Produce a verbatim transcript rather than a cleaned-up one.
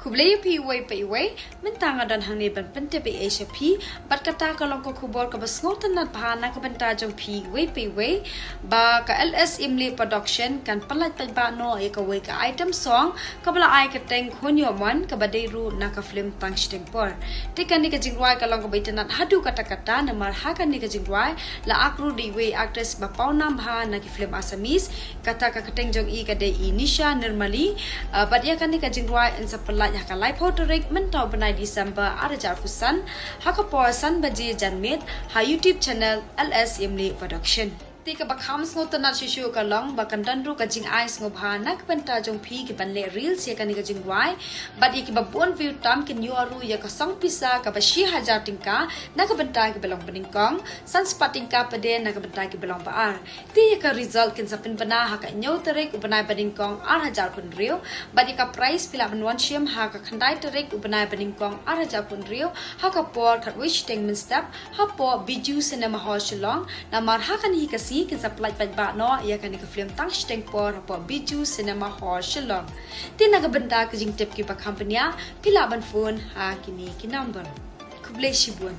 Khublei ïa phi iwei pa iwei, mynta nga don hangne ban pyntip ei ei sha phi, bad kata ka long ka khubor kaba sngewtynnat bha na ka bynta jong phi iwei pa iwei, ba ka L S Imli Production kan pynlait paidbah noh ïa kawei ka item song, kaba la ai kyrteng Khun Ïoh Mon, kaba dei ruh na ka film Tang Shiteng Por. Te kane ka jingrwai ka long kaba itynnat haduh katta katta, namar ha kane ka jingrwai la act ruh da iwei i actress ba pawnam bha na ki film Assamese, kata ka kyrteng jong i ka dei i Nisha Nirmali. Ah, bad ïa kane ka jingrwai yn sa pynlait ha ka laiphew tarik mynta u bnai December ar hajar arphew san, ha ka por san baje janmiet, ha YouTube channel L S Imli Production. Te kaba kham sngewtynnat shuh shuh ka long ba kan don ruh ka jingai sngewbha na ka bynta jong phi kiban leh reels ïa kane ka jingrwai, bad ïa kiba bun view tam kin ïoh ruh ïa ka song pisa kaba shi hajar tyngka na ka bynta kiba long banyngkong, san spah tyngka pat de na ka bynta kiba long ba ar. Te ïa ka result kin sa pynbna ha ka hynñiew tarik u bnai banyngkong ar hajar arphew hynriew, bad ïa ka prize phi lah ban wan shim ha ka khyndai tarik u bnai banyngkong ar hajar arphew hynriew, ha ka por khatwei shiteng mynstep, hapoh Bijou Cinema Hall Shillong, namar ha kane hi ka sngi kin sa pynlait paidbah noh ïa kane ka film Tang Shiteng Por hapoh Bijou Cinema Hall Shillong. Te na ka bynta ka jingtip kiba kham bniah, phi lah ban phone ha kine ki number. Khublei shibun.